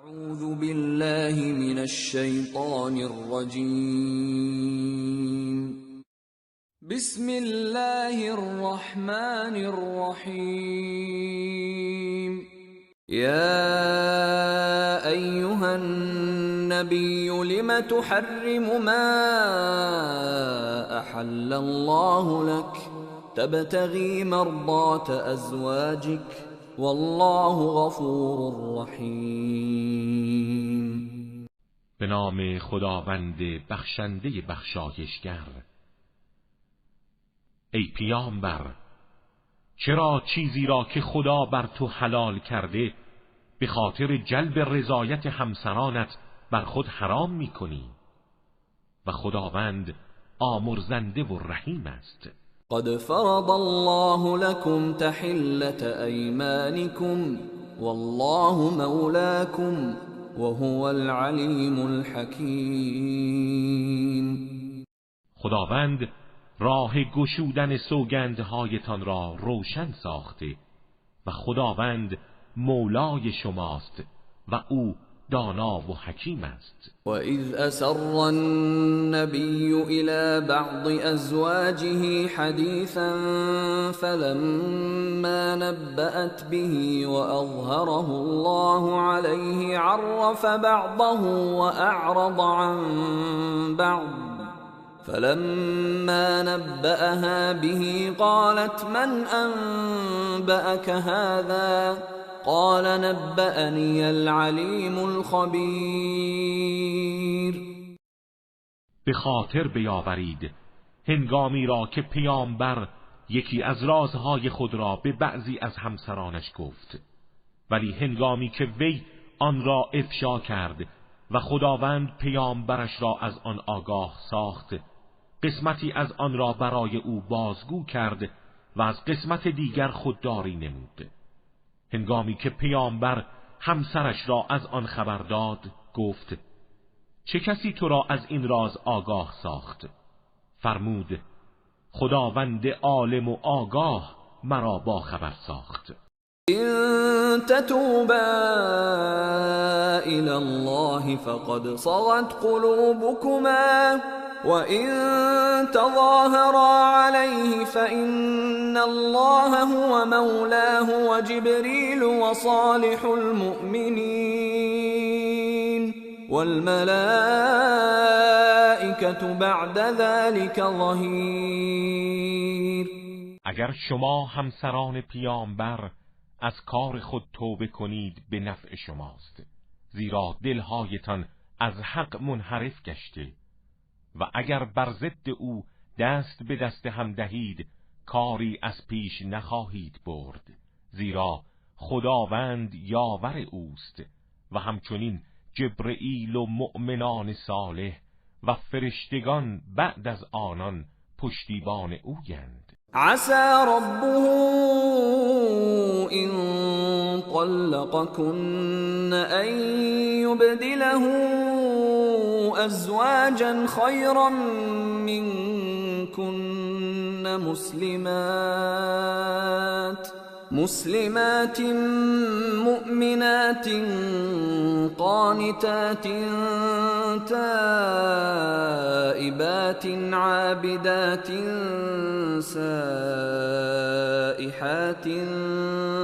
اعوذ بالله من الشیطان الرجیم. بسم الله الرحمن الرحیم. یا ایها النبی لم تحرم ما احل الله لك تبتغی مرضات ازواجك والله غفور رحیم. به نام خداوند بخشنده بخشایشگر. ای پیامبر، چرا چیزی را که خدا بر تو حلال کرده به خاطر جلب رضایت همسرانت بر خود حرام میکنی؟ و خداوند آمرزنده و رحیم است. قد فرض الله لكم تحلة أيمانكم والله مولاكم وهو العليم الحكيم. خداوند راه گشودن سوگندهایتان را روشن ساخته و خداوند مولای شماست و او دانا و حکیم است. و اذ اسر النبی الى بعض ازواجه حدیثا فلما نبأت به واظهره الله عليه عرف بعضه واعرض عن بعض. فلما نبأها به قالت من أنبأك هذا؟ قال نبأني العلیم الخبیر. به خاطر بیاورید هنگامی را که پیامبر یکی از رازهای خود را به بعضی از همسرانش گفت، ولی هنگامی که وی آن را افشا کرد و خداوند پیامبرش را از آن آگاه ساخت، قسمتی از آن را برای او بازگو کرد و از قسمت دیگر خودداری نمود. هنگامی که پیامبر همسرش را از آن خبر داد، گفت: چه کسی تو را از این راز آگاه ساخت؟ فرمود: خداوند عالم و آگاه مرا با خبر ساخت. إن تتوبا إلى الله فقد صغت قلوبكما وإن تظاهرا عليه فإن الله هو مولاه وجبريل وصالح المؤمنين والملائكة بعد ذلك ظهير. اگر شما همسران پیامبر از کار خود توبه کنید به نفع شماست، زیرا دلهایتان از حق منحرف گشته و اگر بر ضد او دست به دست هم دهید کاری از پیش نخواهید برد، زیرا خداوند یاور اوست و همچنین جبرئیل و مؤمنان صالح و فرشتگان بعد از آنان پشتیبان اویند. عسى ربه إن طلقكن أن يبدله أزواجا خيرا منكن مسلمات مؤمنات قانتات تائبات عابدات سائحات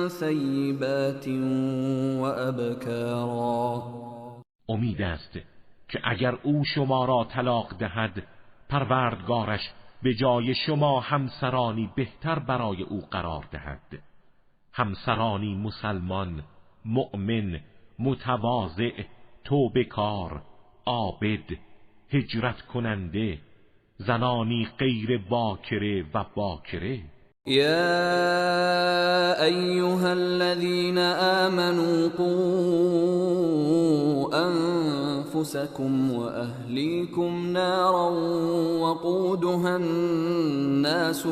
ثیبات وابکارا. امید است که اگر او شما را طلاق دهد، پروردگارش به جای شما همسرانی بهتر برای او قرار دهد، همسرانی مسلمان، مؤمن، متواضع، توبه‌کار، عابد، هجرت کننده، زنانی غیر باکره و باکره. یا ایها الذین آمنوا قوا انفسکم واهلیکم نارا وقودها الناس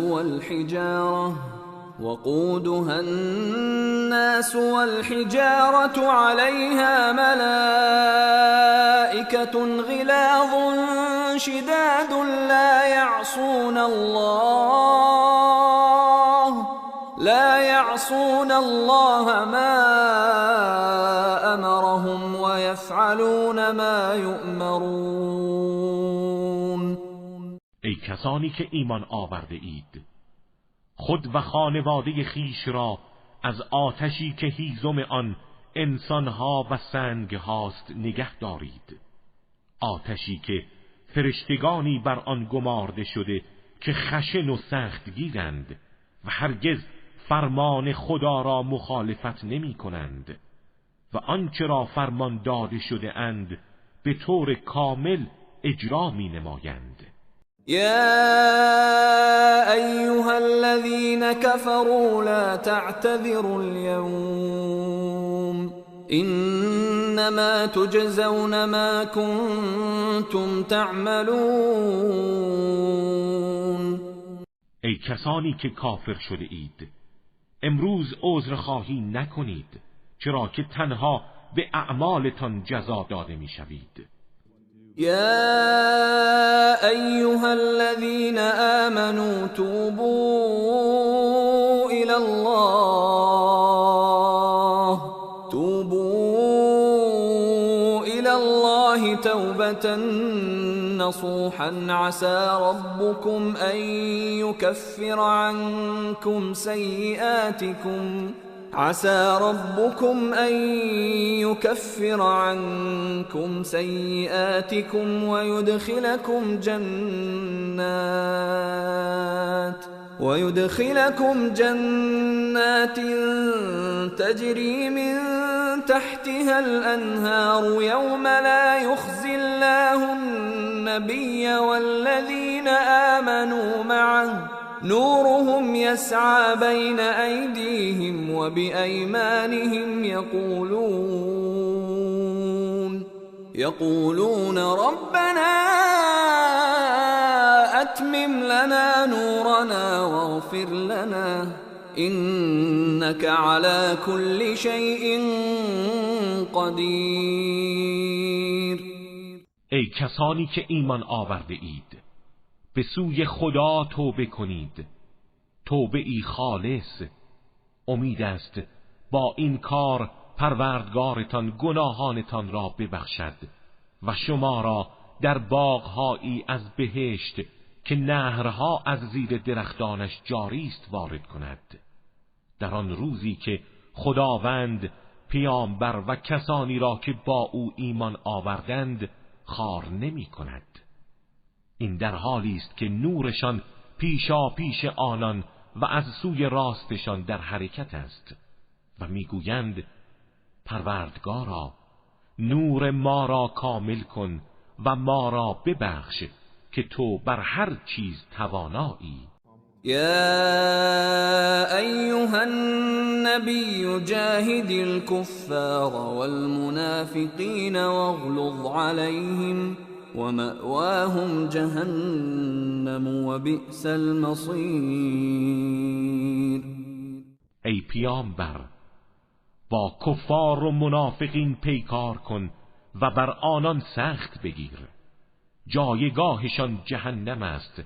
والحجارة عليها ملائكة غلاظ شداد لا يعصون الله ما أمرهم أمرهم ويفعلون ما يؤمرون. ای کسانی که ایمان آورده اید، خود و خانواده خیش را از آتشی که هیزم آن انسانها و سنگ هاست نگه دارید، آتشی که فرشتگانی بر آن گمارده شده که خشن و سخت گیرند و هرگز فرمان خدا را مخالفت نمی کنند و آنچه را فرمان داده شده اند به طور کامل اجرا می نمایند. یا ایها الذین كفروا لا تعتذروا اليوم انما تجزون ما كنتم تعملون. ای کسانی که کافر شده اید، امروز عذر خواهی نکنید، چرا که تنها به اعمالتان جزا داده میشوید. یا ایها الذین آمنوا توبوا الی الله توبوا الی الله توبة نصوحا عسى ربكم ان يكفر عنكم سيئاتكم عسى ربكم أن يكفر عنكم سيئاتكم ويدخلكم جنات تجري من تحتها الأنهار يوم لا يخزي الله النبي والذين آمنوا معه نورهم يسعى بين أيديهم وبأيمانهم يقولون ربنا أتمم لنا نورنا واغفر لنا إنك على كل شيء قدیر. ای کسانی که ایمان آورده اید، به سوی خدا توبه کنید، توبه ای خالص. امید است با این کار پروردگارتان گناهانتان را ببخشد و شما را در باغهایی از بهشت که نهرها از زیر درختانش جاری است وارد کند. در آن روزی که خداوند پیامبر و کسانی را که با او ایمان آوردند خوار نمی کند. این در حالی است که نورشان پیشا پیش آنان و از سوی راستشان در حرکت است و میگویند پروردگارا نور ما را کامل کن و ما را ببخش که تو بر هر چیز توانایی. یا ایها النبی جاهد الكفار والمنافقین واغلظ علیهم ومأواهم جهنم وبئس المصیر. ای پیامبر، با کفار و منافقین پیکار کن و بر آنان سخت بگیر. جایگاهشان جهنم است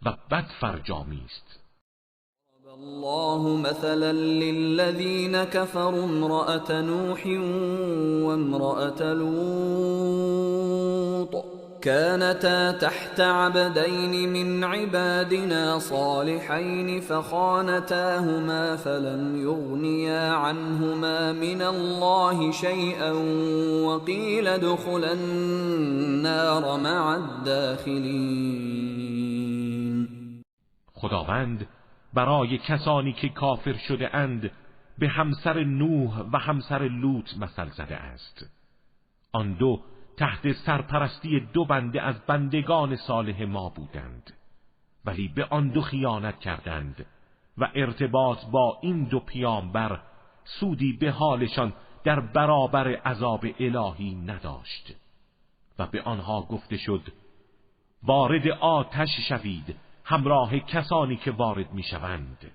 و بد فرجامی است. الله مثلا للذین كفروا امرأة نوح وامرأة لوط كانتا تحت عبدين من عبادنا صالحين فخانتاهما فلم يغنيا عنهما من الله شيئا وقيل ادخلا النار مع الداخلين. خداوند برای کسانی که کافر شده اند به همسر نوح و همسر لوط مثل زده است. آن دو تحت سرپرستی دو بنده از بندگان صالح ما بودند، ولی به آن دو خیانت کردند و ارتباط با این دو پیامبر سودی به حالشان در برابر عذاب الهی نداشت و به آنها گفته شد وارد آتش شوید همراه کسانی که وارد میشوند.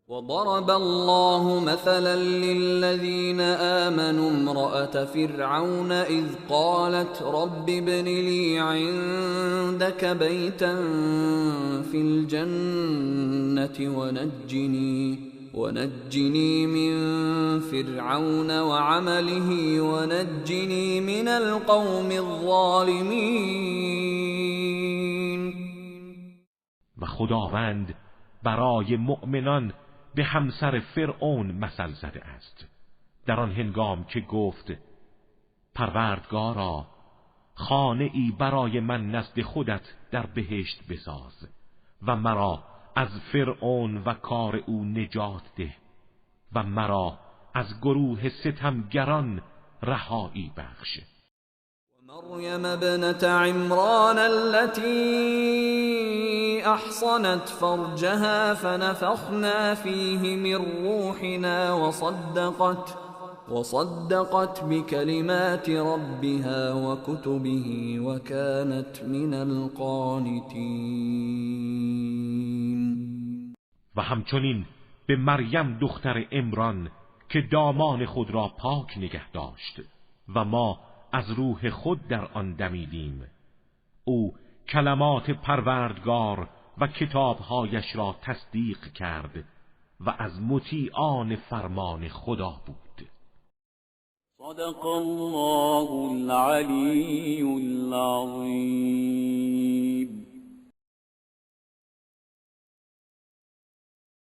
وضرب الله مثلا للذين آمنوا امرأة فرعون إذ قالت رب ابن لي عندك بيتا في الجنة ونجني من فرعون وعمله ونجني من القوم الظالمین. و خداوند برای مؤمنان به همسر فرعون مثل زده است، در آن هنگام که گفت: پروردگارا، خانه ای برای من نزد خودت در بهشت بساز و مرا از فرعون و کار او نجات ده و مرا از گروه ستمگران رهایی بخش. مریم ابنة عمران التي احصنت فرجها فنفخنا فيه من روحنا وصدقت بكلمات ربها وكتبه وكانت من القانتین. و همچنین به مریم دختر عمران که دامان خود را پاک نگه داشت و ما از روح خود در آن دمیدیم، او کلمات پروردگار و کتابهایش را تصدیق کرد و از مطیعان فرمان خدا بود. صدق الله العلی العظیم.